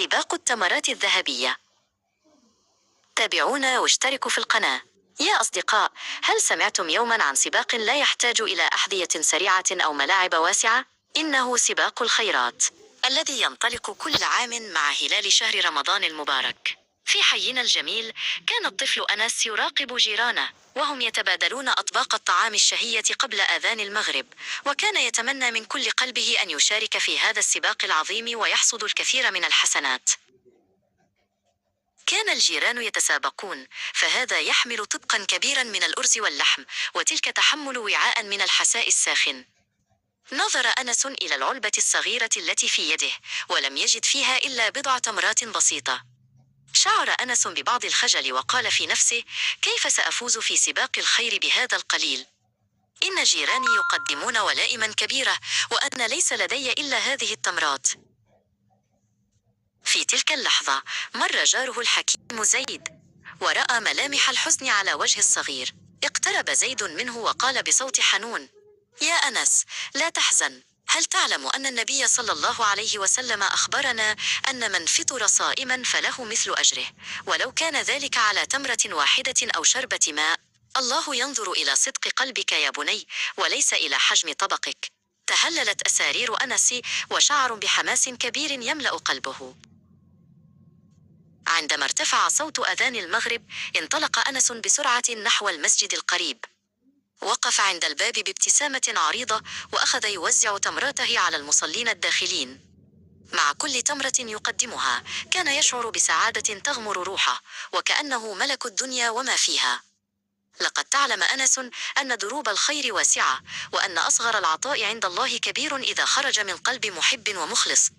سباق التمرات الذهبية. تابعونا واشتركوا في القناة. يا أصدقاء، هل سمعتم يوما عن سباق لا يحتاج إلى أحذية سريعة أو ملاعب واسعة؟ إنه سباق الخيرات، الذي ينطلق كل عام مع هلال شهر رمضان المبارك. في حينا الجميل، كان الطفل أنس يراقب جيرانه وهم يتبادلون أطباق الطعام الشهية قبل آذان المغرب، وكان يتمنى من كل قلبه أن يشارك في هذا السباق العظيم ويحصد الكثير من الحسنات. كان الجيران يتسابقون، فهذا يحمل طبقا كبيرا من الأرز واللحم، وتلك تحمل وعاء من الحساء الساخن. نظر أنس إلى العلبة الصغيرة التي في يده، ولم يجد فيها إلا بضع تمرات بسيطة. شعر أنس ببعض الخجل وقال في نفسه: كيف سأفوز في سباق الخير بهذا القليل؟ إن جيراني يقدمون ولائما كبيرة، وأنا ليس لدي إلا هذه التمرات. في تلك اللحظة مر جاره الحكيم زيد، ورأى ملامح الحزن على وجه الصغير. اقترب زيد منه وقال بصوت حنون: يا أنس، لا تحزن. هل تعلم أن النبي صلى الله عليه وسلم أخبرنا أن من فطر صائما فله مثل أجره، ولو كان ذلك على تمرة واحدة أو شربة ماء؟ الله ينظر إلى صدق قلبك يا بني، وليس إلى حجم طبقك. تهللت أسارير أنس، وشعر بحماس كبير يملأ قلبه. عندما ارتفع صوت أذان المغرب، انطلق أنس بسرعة نحو المسجد القريب. وقف عند الباب بابتسامة عريضة، وأخذ يوزع تمراته على المصلين الداخلين. مع كل تمرة يقدمها كان يشعر بسعادة تغمر روحه، وكأنه ملك الدنيا وما فيها. لقد تعلم أنس أن دروب الخير واسعة، وأن أصغر العطاء عند الله كبير إذا خرج من قلب محب ومخلص.